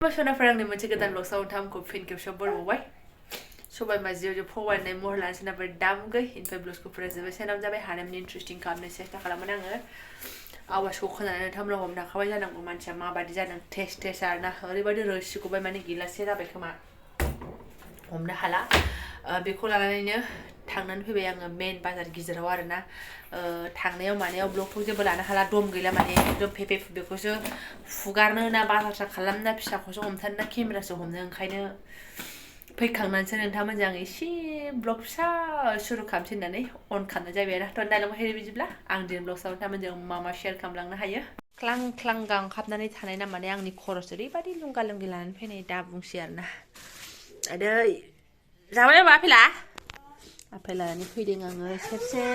Personal ni moncik ketan blog sound tham ko fin ke shobor wai. Sobai mazio jo phowan nei mohlan sina ber dam gai in pe blog ko preservation am jabai hanam ni interesting kam nei sesta kalaman ang awas ko khana tham lo hom na khawai janang ko mancha ma badi janang test arna ori badi roshi ko bai mane gila sera bai khama hom na hala beko lalanैनो थांनानै फैबाय आङो मेन बाजार गिदिराव आरोना थांनायाव मानायाव ब्लगखौ जेबो लानो हाला दम गैला माने एकदम फेफे फुबेखौसो फुगारनो ना बाजारसा खालामना फिसाखौसो हमथानो ना केमेरासो हमनो ओंखायनो फैखांनानैसो नोंथांमोनजों आं एसे ब्लग फिसा सुरु खालामसै होननानै अन खालामनाय जाबाय आरो थ' दालाय हेरे बिदिब्ला आं दिन ब्लगसाव नोंथांमोनजों मा शेयार खालामलांनो हायो क्लां क्लां गांखाबनानै थानाय ना माने आंनि खरस ओरैबादि लुंगा लुंगि लानानै फैनाय दा बुंसै आरोना आदै जाबाय नामा आपेला आपेल लानानै फैदों आङो सेरसे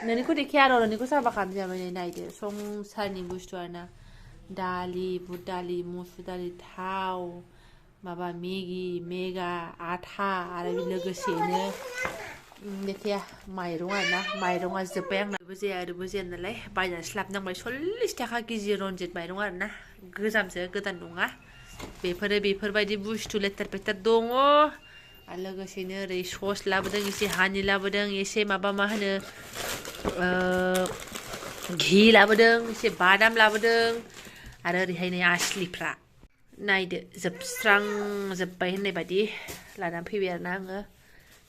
नोंनिखौ देखाया आरो नोंनिखौ साफा खालामजाबाय नै नायदो संसारनि बुस्थु आरोना दालि बुट दालि मुसुर दालि थाव माबा मेगि मेगा आथा आरो लोगोसेनो देखाया माइरं आरोना माइरंआ जोब्बाय आंनाबो जाया नालाय बायनानैसो लाबोनांबाय 40 थाखा केजि रनजित माइरं आरोना गोजामसो गोदान नङा बेफोरबायदि बुस्थु लेथेर फेथेर दङ आरो लोगोसेनो ओरै सस लाबोदों एसे हानि लाबोदों एसे माबा मा होनो घि लाबोदों एसे बादाम लाबोदों आरो ओरैहाय नै आसलिफ्रा नायदो जोबस्रांजोब्बाय होननाय बायदि लानानै फैबाय आरोना आङो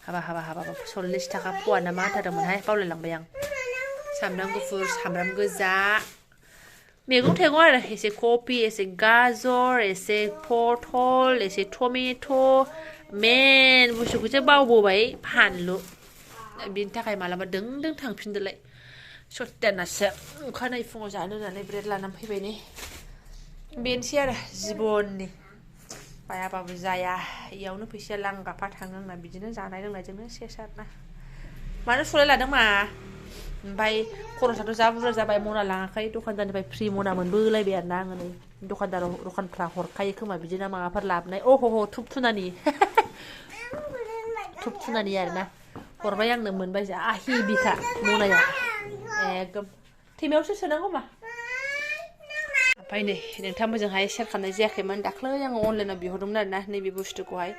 हाबा 40 थाखा फवा ना मा होथारदोंमोनहाय बावलायलांबाय आं सामब्राम गुफुर सामब्राम गोजा मैगं थाइगं आरो एसे कफि एसे गाजर एसे पटल एसे टमेट' मेन बुस्थुखौसो बावबोबाय फानलु बिनि थाखाय मालाबा दों थांफिनदोलाय सत्यानासो अखानायै फुङाव जानो होननानै ब्रेड लानानै फैबाय नै बेनोसै आरो जिबननि बायाबाबो जाया इयावनो फैसाया लांगाफा थाङो आंना बिदिनो जानाय लोंनायजोंनो सेस आरोना मानो सुलाय लादों मा ओमफ्राय खरसाथ' जा बुरजा जाबाय मना लाङाखै दखानदारनिफ्राय फ्रि मना मोनबोलायबाय आरोना आङो नै दखानफ्रा हरखायो खोमा बिदिनो माबाफोर लाबोनाय अह' धुप थुनानि आरोना हरबाय आंनो मोनबाय जा हेभिखा मनाया एकदम थेमायावसो सोनांगौ मा ओमफ्राय नै नोंथांमोनजोंहाय शेयार खालामनाय जायाखैमोन दाख्लै आङो अनलाइनाव बिहरदोंमोन आरोना नैबे बुस्थुखौहाय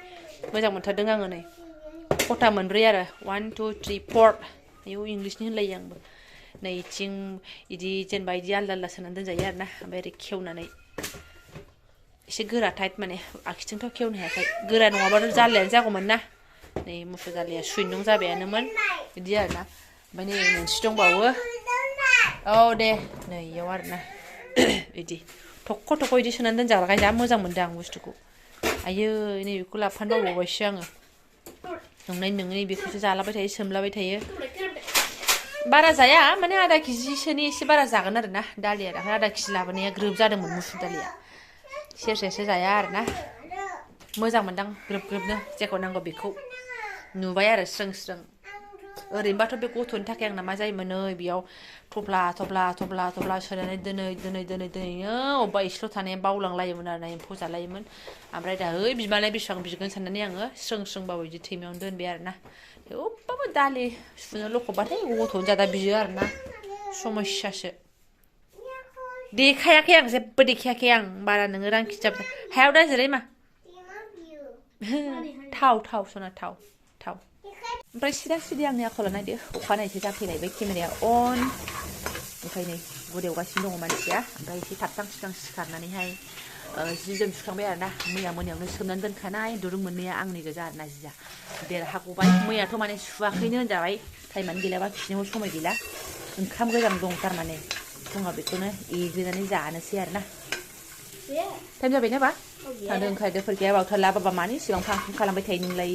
मोजां मोनथारदों आङो नै खथा मोनब्रै आरो 1 2 3 4 बेयाव इंलिसनि होनलायो आंबो नैथिं इदि जेनेबा इदि आलदा सोनानै दोनजायो आरोना ओमफ्राय ओरै खेवनानै एसे गोरा टाइट माने आखिथिंथ' खेवनो हायाखै गोरा नङाबाथ' जारलायानो जागौमोन ना नै मुसुर दालिया सुइनं जाबायानोमोन बिदि आरोना ओमफ्राय नै मोनसे दंबावो औ दे नै इयाव आरोना बिदि थख' इदि सोनानै दोनजाग्राखाय जा मोजां मोनदों आं बुस्थुखौ आयै नैबेखौ लाबोफानो बावबायसो आङो नोंनि बेखौसो जालाबाय थायो सोमलाबाय थायो बारा जाया माने आधा केजिसोनि एसे बारा जागोन आरोना दालिया दाख्लै आधा केजि लाबोनाया ग्रोब जादोंमोन मुसुर दालिया सेरसेसो जाया आरोना मोजां मोनदां ग्रोबनो जेखौ नांगौ बेखौ नुबाय आरो स्रों ओरैनोबाथ' बे गथ'नि थाखाय आंना मा जायोमोन नै बेयाव थफ्ला सोनानै दोनैनो अबेबा एसेल' थानाया बावलांलायोमोन आरोना एम्फौ जालायोमोन ओमफ्राय दा बिमालाय बेसेबां बिगोन साननानै आङो स्रोंबाबो बिदि थैमायावनो दोनबाय आरोना थेवबाबो दालि सुनो लखबबाथाय गथ'नो जादा बियो आरोना समस्यासो देखायाखै आं जेबो देखायाखै आं बारा नोङो रां खिथाब हायाव दा जिराय मा थाव सना थाव ओमफ्राय सिदा आंनि आखला नायदो अखानायैसो जाफैनाय बे केमेराया अन ओमफ्राय नै गुदेवगासिनो दङ मानसिया ओमफ्राय एसे थाबथां सिखारनानैहाय जि जोम सुखांबाय आरोना मोनायावनो सोमनानै दोनखानाय दुरुं मोननैया आंनि गोजा आरोना जिया देरहागौबाय मैयाथ' माने सुवाखैनो होनजाबाय टाइमानो गैलाबा खिनोबो समाय गैला ओंखाम गोजां दं थारमाने फुङाव बेखौनो एग्लिनानै जानोसै आरोना टाइम जाबाय ना बा थांदों ओंखारदो फैखाया बावथारला बाबा मानो इसेबां फांफुं खालामबाय थायो नोंलाय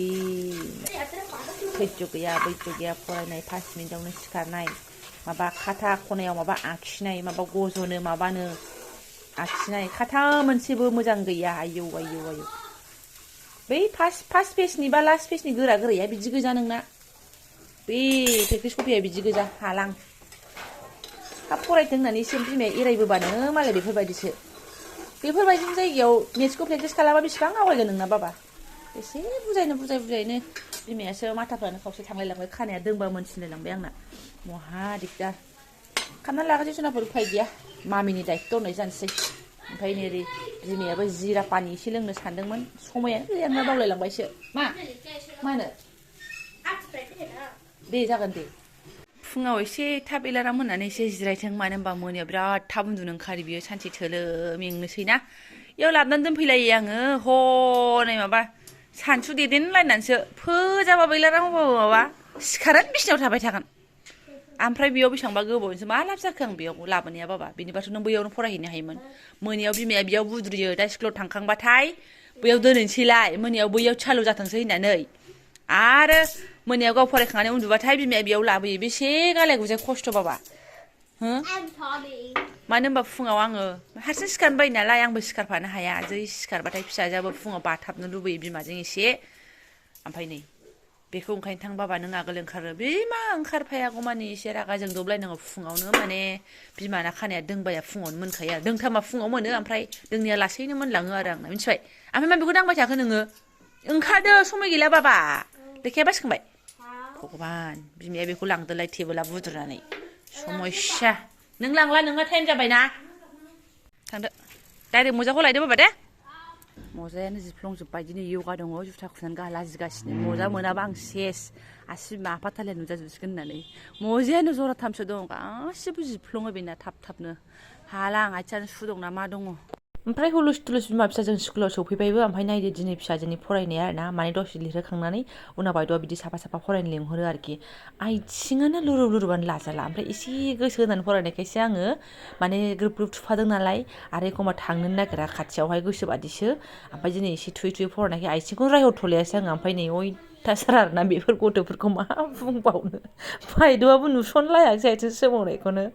धैर्य गैया बैज्य गैया फरायनाय 5 मिनिटावनो सिखारनाय माबा खाथा खनायाव माबा आखिनाय माबा गजनो माबानो आखिनाय खाथा मोनसेबो मोजां गैया आयौ बै फार्स्ट पेजनि बा लास्ट पेजनि गोराया बिदि गोजा नोंना बे प्रेक्टिस कपिया बिदि गोजा हालां हाब फरायथों होननानै एसे बिमाया एरायबोबानो मालाय बेफोरबायदिनि जायगायाव मेथ्सखौ प्रेक्टिस खालामा बेसेबां आवगायगोन नोंना बाबा एसे बुजायनो बिमायासो माथाफ्रानो खावसे थांलायलांबाय खानाया दोंबा मोनसिनलायलांबाय आंना महा दिगदार खालामना लागासै जुनाफोर उफाय गैया मामिनि दायित्व होननाय जानोसै ओमफ्राय नै बिमायाबो जिरा पानि एसे लोंनो सानदोंमोन समायानो गैया ना बावलायलांबायसो मा होनो दे जागोन दे फुङाव एसे थाब एलाराम होनानै एसे जिरायथों मानो होनबा मोनायाव बिराद थाब उन्दुनो ओंखारो बियो सानसे थोलो मेंनोसै ना इयाव लाबोनानै दोनफैलायो आङो हनै माबा सानसु देदेनलायनानैसो फोजाबाबो एलाराम होबाबो माबा सिखारनानै बिसिनायाव थाबाय थागोन ओमफ्राय बेयाव बेसेबांबा गोबावजोंसो मा लाब जाखो आं बेयाव लाबोनाया बाबा बिनिबाथ' नों बैयावनो फरायहैनो हायोमोन मोनायाव बिमाया बेयाव बुद्रुयो दा स्कुलाव थांखांबाथाय बैयाव दोनहैनोसैलाय मोनायाव बैयाव चालु जाथोंसै होननानै आरो मोनायाव गाव फरायखांनानै उन्दुबाथाय बिमाया बेयाव लाबोयो बेसे गालाय गुजाय खस्थ' बाबा हो मानो होनबा फुङाव आङो हारसिं सिखारनो बायो नालाय आंबो सिखारफानो हाया जै सिखारबाथाय फिसाजोआबो फुङाव बाथाबनो लुबैयो बिमाजों एसे ओमफ्राय नै बेखौ ओंखायनो थां बाबा नों आगोल ओंखारो बे मा ओंखारफायागौ मानि एसे रागा जोंदबलायनांगौ फुङावनो माने बिमाना खानाया दोंबाया फुङावनो मोनखायो आरो दोंथामा फुङाव मोनो ओमफ्राय दोंनाया लासैनो मोनलाङो आरो आंना मिथिबाय ओमफ्राय मा बेखौ दांबाय थाखो नोङो ओंखारदो समाय गैला बाबा लेखाया बासिखांबाय भगबान बिमाया बेखौ लांदोलाय टेबोला बुद्रुनानै समस्या नों लांला नोंहा टाइम जाबायना थांदो डाइरेक्ट मोजाखौ लायदो बाबा दे मजायानो जिफ्लंजोब्बाय दिनै योगा दङ जुथा खुनानै लाजिगासिनो मजा मोनाबा आं सेस आसि बिमा आफाथालाया नुजाजोबसिगोन होननानै मजायानो जराथामसो दं गासिबो जिफ्लङो बेना थाब थाबनो हाला आं आथिङानो सु दं ना मा दङ ओमफ्राय हुलुस थुलुस बिमा फिसाजों स्कुलाव सौफैबायबो ओमफ्राय नायदो दिनै फिसाजोनि फरायनाया आरोना माने दसे लिरहोखांनानै उनाव बायद'आ बिदि साफा साफा फरायनो लिंहरो आरोखि आथिङानो लुरुब लुरुबानो लाजाला ओमफ्राय एसे गोसो होनानै फरायनायखायसो आङो माने ग्रोब ग्रोब थुफादों नालाय आरो एखमबा थांनोनो नागिरा खाथियावहाय गोसोबादिसो ओमफ्राय दिनै एसे थुयै थुयै फरायनायखाय आथिंखौनो रायहरथ'लायासै आङो ओमफ्राय नै अयथासार आरोना बेफोर गथ'फोरखौ मा बुंबावनो बायद'आबो नुसनलायासै आथिं सोमावनायखौनो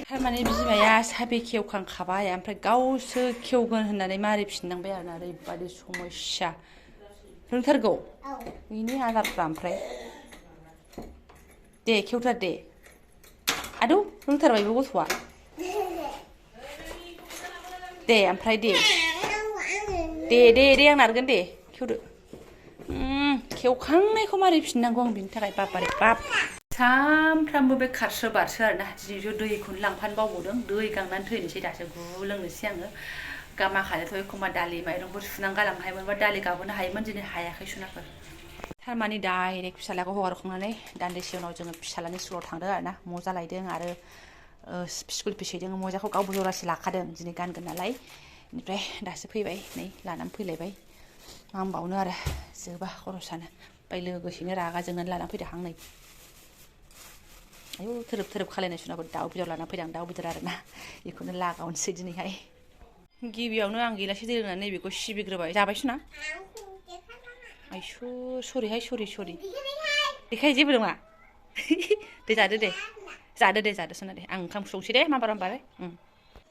थारमाने बिमाया साबि खेवखांखाबाय ओमफ्राय गावसो खेवगोन होननानै मारिफिननांबाय आरोना ओरैबादि समस्या रोंथारगौ बेनि आदारफ्रा ओमफ्राय दे खेवथार दे आदौ रोंथारबायबो गथ'आ दे ओमफ्राय दे आं नारगोन दे खेवदो खेवखांनायखौ मारिफिननांगौ आं बिनि थाखाय बाबारे बाब सामफ्रामबो बे खारसो बारसो आरोना दिनैथ' दैखौनो लांफानो बावबावदों दै गांनानै थैनोसै दासो गु लोंनोसै आङो माखायाथ' एखमबा दालि माइरंफोर सुनानै गालांनो हायोमोनबा दालि गाबोनो हायोमोन दिनै हायाखै सुनाफोर थारमाने डाइरेक्ट फिसालाखौ हगारखांनानै दान्दिसे उनाव जोङो फिसालानि स्कुलाव थांदों आरोना मजा लायदों आरो स्कुल फिस हैदों मजाखौ गावबो जरासे लाखादों दिनै गानगोन नालाय बेनिफ्राय दासो फैबाय नै लानानै फैलायबाय मा होनबावनो आरो जोबा खरसानो ओमफ्राय लोगोसेनो रागा जोंनानै लानानै फैदो हां नै आयौ थोरोब थोरोब खालायनाय सुनाफोर दाउ बेदर लाना फैदों दाउ बेदर आरोना बेखौनो लागावनोसै दिनैहाय गिबियावनो आं गिलाससे दै लोंनानै नैबेखौ सिबिग्रोबाय जाबाय सुना आइसु सरिहाय सरि देखाय जेबो नङा दे जादो सुना दे आं ओंखाम संसै दे माबार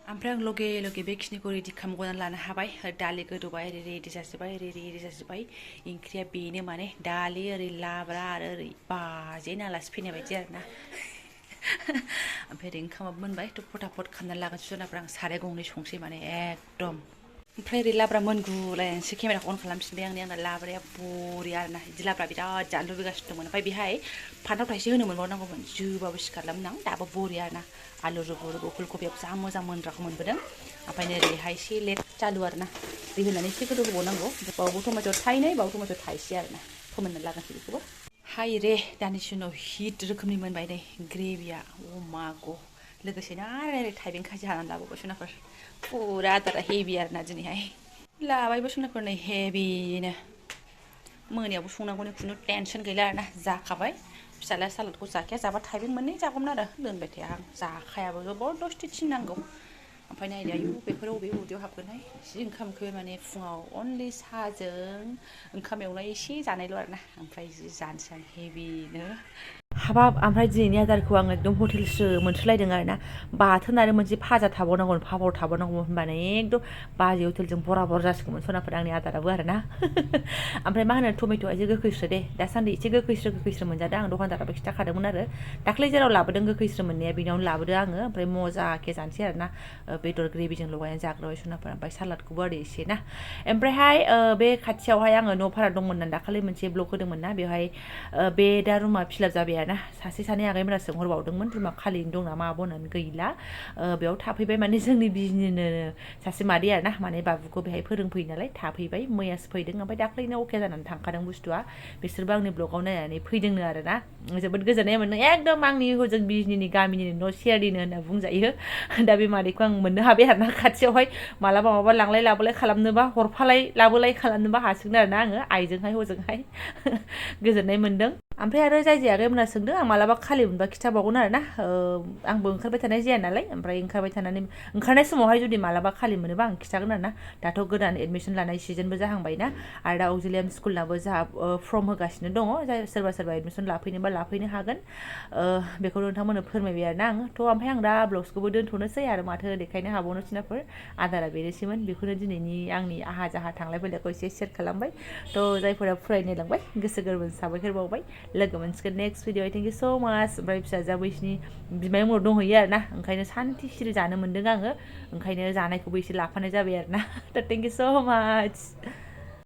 ओमफ्राय आं लगे लगे बेखिनिखौ रेडि खालामगनानै लानो हाबाय दालि गोदौबाय ओरै रेडि जाजोब्बाय ओंख्रिया बेनो माने दालि ओरै लाब्रा आरो ओरै बाजेन आलासि फैनाय बायदि आरोना ओमफ्राय ओरै ओंखामाबो मोनबाय थ' फटाफट खालामनानै लागोन सुनाफ्रा आं साराय गंनै संसै माने एकदम ओमफ्राय ओरै लाब्रा मोनगुलायनोसै केमेराखौ अन खालामफिनबाय आंना लाब्राया बरिया आरोना बिदि लाब्रा बिराद जानो लुबैगासिनो दंमोन ओमफ्राय बेहाय फान्थाव थाइसे होनो मोनबावनांगौमोन जोबाबो सिखारलामोन आं दाबो बरिया आरोना आलु रुबु रुबु फुलकबियाबो जा मोजां मोनग्राखौ मोनबोदों ओमफ्राय ओरैहाय एसे लेट चालु आरोना दै होनानै एसे गोदौ होबावनांगौ बावबो टमेट' थाइनै बाव टमेट' थाइसे आरोना फोमोननानै लागोनसै बेखौबो हाय रे दानिसो उनाव हिट रोखोमनि मोनबाय नै ग्रेभिया माग' लोगोसेनो आरो ओरै थाइबें खाजि हानानै लाबावबाय सुनाफोर फुरा आदारा हेभि आरोना दिनैहाय लाबायबो सुनाफोर नै हेभिनो मोनायावबो संनांगौनि खुनु टेनसन गैला आरोना जाखाबाय फिसालाया सालादखौ जाखाया जाबा थाइबें मोननै जागौमोन आरो दोनबाय थाया आं जाखायाबो जबरदस्ति थिननांगौ ओमफ्राय नायदो आयु बेफोर बबे उदैयाव हाबगोनहाय जि ओंखाम उखैबाय माने फुङाव अनलि साहाजों ओंखाम एवनाय एसे जानायल' आरोना ओमफ्राय जि जानोसै आं हेभिनो हाबाब ओमफ्राय दिनैनि आदारखौ आं एकदम हटेलसो मोनसोलायदों आरोना बाथोन आरो मोनसे भाजा थाबावनांगौमोन पापर थाबावनांगौमोन होनबानो एकदम बाजै हटेलजों बराबर जासिगौमोन सनाफोर आंनि आदाराबो आरोना ओमफ्राय मा होनो टमेट'आ एसे गोखैस्रो दे दासान्दि एसे गोखैस्रो मोनजादों आं दखानदाराबो खिथाखादोंमोन आरो दाख्लै जेराव लाबोदों गोखैस्रो मोननाया बेनावनो लाबोदो आङो ओमफ्राय मजाके जानोसै आरोना बेदर ग्रेभिजों लगायनानै जाग्रोबाय सनाफोर ओमफ्राय सालादखौबो आरो एसे ना ओमफ्रायहाय बे खाथियावहाय आङो न' भारा दंमोन ना दाखालि मोनसे ब्लग होदोंमोन ना बेवहाय बे दा रुमा फिलाप जाबाय आरोना सासे सानै आगैमोना सोंहरबावदोंमोन रुमा खालिनो दं नामा आब' होननानै गैला बेयाव थाफैबाय माने जोंनि बिजनिनो सासे मादै आरोना माने बाबुखौ बेहाय फोरोंफैयो नालाय थाफैबाय मैयासो फैदों ओमफ्राय दाख्लैनो अके जानानै थांखादों बुस्थुआ बिसोरबो आंनि ब्लगाव नायनानै फैदोंनो आरोना जोबोद गोजोननाय मोनदों एकदम आंनि हजों बिजनिनि गामिनिनो न' सेरनिनो होनना बुंजायो दा बे मादैखौ आं मोननो हाबाय आरोना खाथियावहाय मालाबा माबा लांलाय लाबोलाय खालामनोबा हरफालाय लाबोलाय खालामनोबा हासिगोन आरोना आङो आइजोंहाय हजोंहाय गोजोननाय मोनदों ओमफ्राय आरो जाय आगैमोना सोंदों आं मालाबा खालि मोनबा खिथाबावगोन आरोना आंबो ओंखारबाय थानाय जाया नालाय ओमफ्राय ओंखारनाय समावहाय जुदि मालाबा खालि मोनोबा आं खिथागोन आरोना दाथ' गोदान एडमिसन लानाय सिजनबो जाहांबायना आरो दा अक्जिलियाम स्कुलनाबो जोंहा फर्म होगासिनो दङ जाय सोरबा एडमिसन लाफैनोबा लाफैनो हागोन बेखौ नोंथांमोननो फोरमायबाय आरोना आङो थ' ओमफ्राय आं दा ब्लग्सखौबो दोनथ'नोसै आरो माथो देखायनो हाबावनो सिनाफोर आदारा बेनोसैमोन बेखौनो दिनैनि आंनि आहा जाहा थांलाय फैलायखौ एसे शेयार खालामबाय थ' जायफोरा फरायनो लांबाय गोसो गोरबोजों साबायखर बावबाय लोगो मोनसिगोन नेक्स्ट भिडिअ थेंक इउ स' माच ओमफ्राय फिसाजोआ बैसिनि बिमायं मोनाव दंहैयो आरोना ओंखायनो सान्थि सिरि जानो मोन्दों आङो ओंखायनो जानायखौबो एसे लाफानाय जाबाय आरोना थ' थेंक इउ स' माच